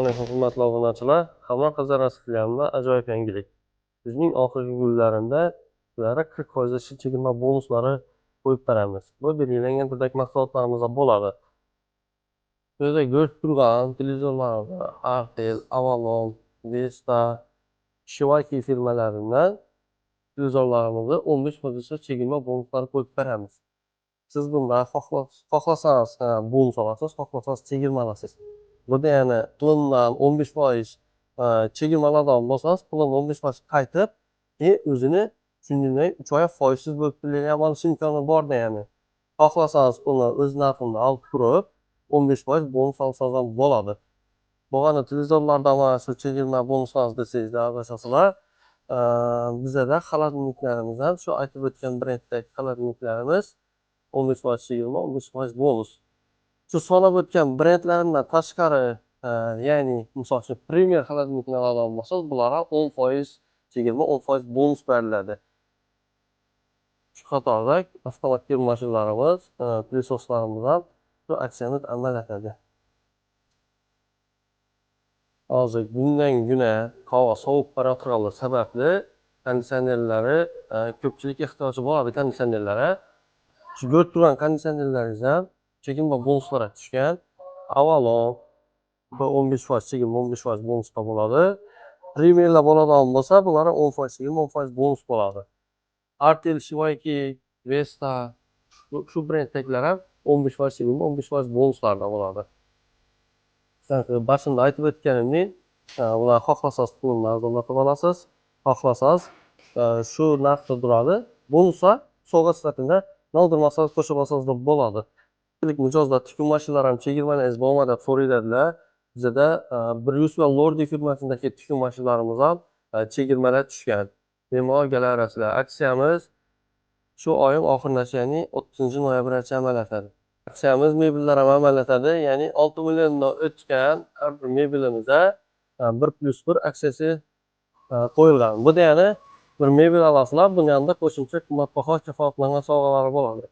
Alaykum, hurmatli obunachilar. Hamon qizlar filialida ajoyib yangilik. Kuzning oxirgi kunlarida sizlarga 40% chegirma bonuslari qo'yib beramiz. Bu belgilangan turdagi mahsulotlarimizda bo'ladi. Bu yerda ko'rib turgan televizorlarimiz Artel, Avalon, Vesta, Shivaki firmalaridan televizorlarimizni 15% chegirma bonuslari qo'yib beramiz. Siz bundan xohlasangiz bonus olasiz, xohlasangiz chegirma olasiz. Bu ya'ni pulundan 15% chegirmalardan bo'lsangiz, pulini 15% qaytib, keyin o'zini shunday 3 oy foizsiz bo'lib pulini olish imkoni bor ya'ni. Xohlasangiz uni o'z narxini olib turib, 15% bonus olsangiz ham bo'ladi. Bo'lganda televizorlarda mana shu chegirma bonuslar desangiz adashasizlar. Bizada холодильник larimiz ham shu aytib o'tgan brenddagi холодильник larimiz 15% chegirma, 15% bonus. Shu sanab o'tgan brendlarimdan tashqari, ya'ni misol uchun Premier холодильник ni oladigan bo'lsangiz, bular ham 10% chegirma, 10% bonus beriladi. Shu qatorda avtomat kir mashinalarimiz, пылесос larimiz ham shu aksiyamiz amal etadi. Hozir kundan kuna havo sovib borayotganligi sababli konditsionerlari ko'pchilik ehtiyoji bo'ladi konditsionerlarga. Shu ko'rib turgan konditsionerlaringiz ham chegirma bonuslarga tushgan. Avalon bu 15% chegirma, 15% bonusda bo'ladi. Premierlar bo'ladigan bo'lsa, bular 10% chegirma, 10% bonus bo'ladi. Artel, Shivaki, Vesta shu brenddagilar ham 15% chegirma, 15% bonuslarda bo'ladi. Boshida aytib o'tganimdek, ular xohlasangiz pulini arzonlatib olasiz, xohlasangiz shu narxda turadi. Bonuslar sovg'a sifatida oldirmasangiz qo'shib olsangiz bo'ladi. Mijozlar tikuv mashinalari ham chegirmalangiz bormi deb so'raydilar. Bizada Brius va Lordi firmasidagi tikuv mashinalarimiz ham chegirmalar tushgan. Bemalol kelaverasizlar. Aksiyamiz shu oyning oxirigacha, ya'ni 30-noyabrgacha amal etadi. Aksiyamiz mebellar ham amal etadi, ya'ni 6 milliondan o'tgan har bir mebelimizda 1+1 aksiyasi qo'yilgan. Bu degani bir mebel olasizlar, buni yonida qo'shimcha qimmatbaho kafolatlangan sovg'alari bo'ladi.